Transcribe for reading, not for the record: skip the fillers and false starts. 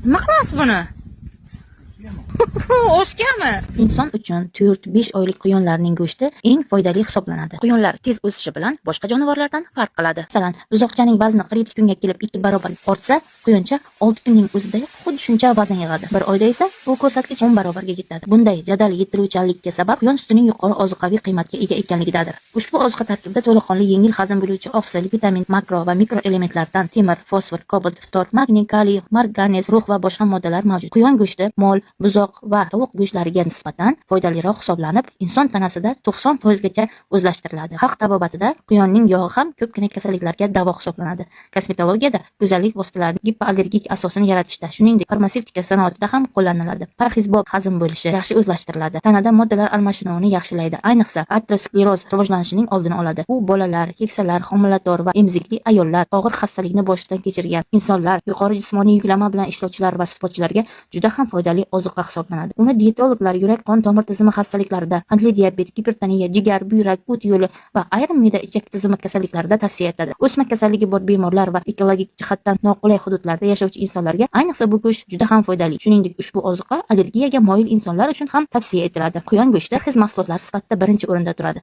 Nima qilasiz buni? Oshgami? Inson uchun 4-5 oylik quyonlarning go'shti eng foydali hisoblanadi. Quyonlar tez o'sishi bilan boshqa jonivorlardan farq qiladi. Masalan, buzoqchaning vazni 47 kunga kelib 2 barobar ortsa, quyoncha 6 kunning o'zidayoq xuddi shuncha vazn yig'adi. Bir oyda esa bu ko'rsatkich 10 barobarga yetadi. Bunday jadal yetiluvchanlikka sabab quyon sutining yuqori ozuqaviy qiymatga ega ekanligidadir. Ushbu ozuqa tarkibida to'laqonli yengil hazm bo'luvchi oqsil, vitamin, makro va mikroelementlardan temir, fosfor, kobalt, ftor, magniy, kaliy, marganez, rux va boshqa moddalar mavjud. Quyon go'shti mol, buzoq va tovuq go'shtlariga nisbatan foydaliroq hisoblanib, inson tanasida 90% gacha o'zlashtiriladi. Xalq tabobatida quyonning yog'i ham ko'pgina kasalliklarga davo hisoblanadi. Kosmetologiyada go'zallik vositalarining gipoallergik asosini yaratishda, shuningdek, farmatsevtika sanoatida ham qo'llaniladi. Parhizbop hazm bo'lishi, yaxshi o'zlashtiriladi. Tanada moddalar almashinuvini yaxshilaydi. Ayniqsa, ateroskleroz rivojlanishining oldini oladi. U bolalar, keksalar, homilador va emizikli ayollar, og'ir xastalikni boshidan kechirgan insonlar, yuqori jismoniy yuklama bilan ishlovchilar va sportchilarga juda ham foydali ozuqa hisoblanadi. Uni diyetologlar yurak-qon tomir tizimi xastaliklarida, qandli diabet, gipertoniya, jigar, buyrak, o't yo'li va ayrim me'da-ichak tizimi kasalliklarida tavsiya etadi. O'sma kasalligi bor bemorlar va ekologik jihatdan noqulay hududlarda yashovchi insonlarga ayniqsa bu go'sht juda ham foydali. Shuningdek, ushbu ozuqa allergiyaga moyil insonlar uchun ham tavsiya etiladi. Quyon go'shti parhez mahsulotlari sifatida birinchi o'rinda turadi.